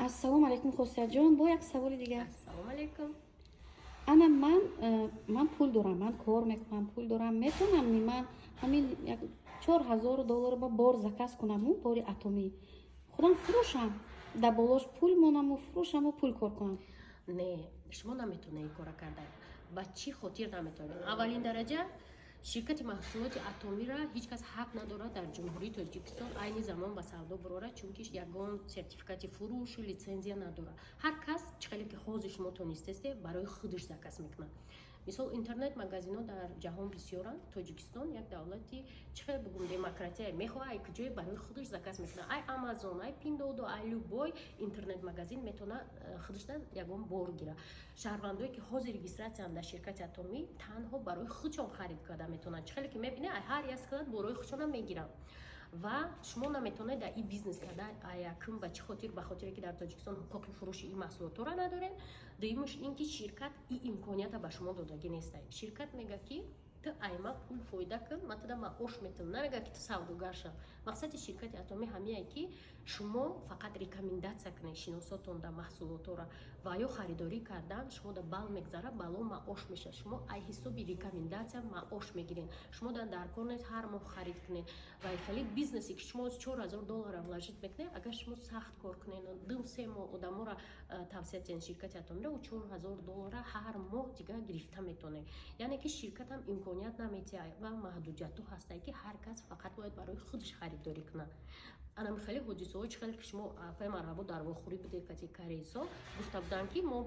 Ассалому алайкум, Хосиятҷон. Бо як саволи дигар. Ассалому алайкум. Ана ман пул дорам, ман кор мекунам, пул дорам, метавонам ман ҳамин як 4000 доллар ба бор заказ кунаму бори Атомӣ худам фурӯшам, дар болош пул монаму, фурӯшаму, пул кор кунам? Не, шумо наметавонед ин кора кардан. Ба чӣ хотир наметавонед? Аввалин дараҷа, ширкати маҳсулоти Атомиро ҳеҷ кас ҳақ надорад дар Ҷумҳурии Тоҷикистон айни замон ба савдо бурорад, чунки ягон сертификати фурӯшу литсензия надорад. Ҳар кас чӣ хеле ки ҳозир шумо тонистесте, барои худаш заказ мекунад. Мисол, интернет магазинҳо дар ҷаҳон бисёранд. Тоҷикистон як давлати, чӣ хел бигӯм, демократия мехоҳад, ай куҷое барои худаш заказ мекунад: ай Амазон, ай Пиндодо, ай любой интернет магазин метавонад худашда ягон бор гирад. Шаҳрвандое ки ҳозир регистрация нд дар ширкати Атомӣ, танҳо барои худшон харид карда метавонанд. Чӣ хеле ки мебинед, ай ҳар як склад борои худшонам мегиранд ва шумо наметавонед дар ин бизнес карда. Якум, ба чӣ хотир? Ба хотире ки дар Тоҷикистон ҳуқуқи фурӯши ин маҳсулотҳоро надорем. Дуюмаш ин ки ширкат ин имконията ба шумо додагӣ нестай. Ширкат мега, ки ту айма пул фоида кун, ман туда маош метам, намега, ки ту савдогар шав. Мақсади ширкати Атомӣ ҳамияе, ки шумо фақат рекомендация кунед шиносотонда маҳсулотҳоро ва ё харидорӣ кардан. Шумо да бал мегзара, бало маош мешавад. Шумо ай ҳисоби рекомендация маош мегиред. Шумо дар кор нест ҳар моҳ харид кунед. Ва хеле бизнесе ки шумо 4000 доллара вложить мекунед, агар шумо сахт кор кунед, 2-3 моҳ одаморо тавсия диҳед ширкати Атомиро, ӯ 4000 доллара ҳар моҳ дигар гирифта метавонед. Яъне ки ширкатам имконият наметиҳад ва маҳдудиятҳо ҳастае, ки ҳар кас фақат бояд барои худаш харидорӣ кунад. Анами хеле ҳодисаҳо, чӣ хеле ки шумо, апаи Марҳабо, дар вохӯрӣ будед кати корейсо, гуфта буданд, ки мо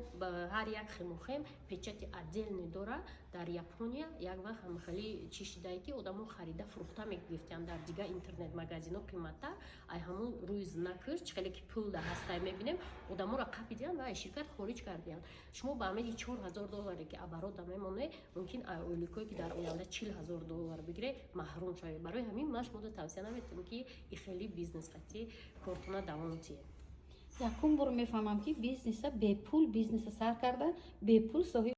ҳар як хемохим печати отдельный дора. Дар Япония як вақт ҳамихеле чӣ шидае, ки одамо харида фурӯхта мегирифтиянд дар дигар интернет магазинҳо қиматтар, ай ҳамун рӯи знак ш, чӣ хеле ки пул дар ҳастай мебинем, одаморо қапидиянд ва ай ширкат хориҷ кардиянд. Шумо ба амеди 4000 долларе ки оборот а мемонед, мумкин ай ойликое ки дар оянда 40 000 доллар бигире, маҳрум шавед. Барои ҳамин ман шуморо тавсия наметавам, ки и хеле бизнес қати кортона давом диҳед. Якум бор мефаҳмам, ки бизнеса бепул, бизнеса сар карда бепул соҳиб.